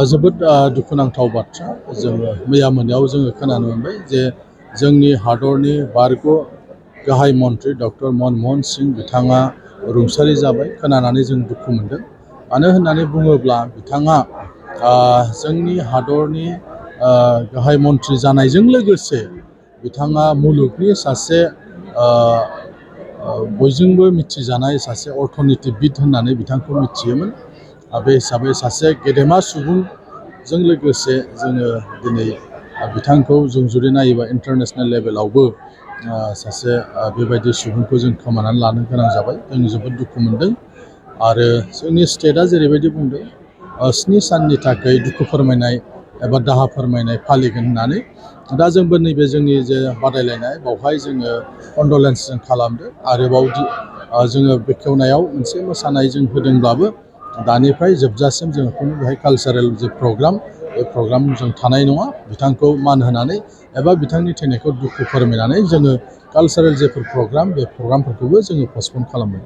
जोबोद दुखुनांथाव बाथ्रा जोङो मैया मोनायाव जोङो खोनानो मोनबाय जे जोंनि हादरनि बारग' गाहाय मन्थ्रि डक्टर मनमोहन सिंह बिथाङा रुंसारि जाबाय खोनानानै जों दुखु मोनदों। मानो होननानै बुङोब्ला बिथाङा जोंनि हादरनि गाहाय मन्थ्रि जानायजों लोगोसे बिथाङा मुलुगनि सासे बयजोंबो मिथिजानाय सासे अर्थनितिबिद होननानै बिथांखौ मिथियोमोन। बे हिसाबै सासे गेदेमा सुबुंजों लोगोसे जोङो दिनै बिथांखौ जों जुदि नायोबा इन्टारनेसनेल लेभेलावबो सासे बेबायदि सुबुंखौ जों खोमानानै लानो गोनां जाबाय। जों जोबोद दुखु मोनदों आरो जोंनि स्टेटआ जेरैबायदि बुंदों 7 साननि थाखाय दुखु फोरमायनाय एबा दाहा फोरमायनाय फालिगोन होननानै दा जोंबो नैबे जोंनि जे बादायलायनाय बावहाय जोङो कन्डलेन्स जों खालामदों। आरोबाव जोङो बेखेवनायाव मोनसे मोसानाय जों होदोंब्लाबो दानिफ्राय जोबजासिम जोङो खुनु बेहाय कालसारेल जे प्रग्राम बे प्रग्राम जों थानाय नङा। बिथांखौ मान होनानै एबा बिथांनि थैनायखौ दुखु फोरमायनानै जोङो कालसारेल जेफोर प्रग्राम बे प्रग्रामफोरखौबो जोङो पस्टपन खालामबाय।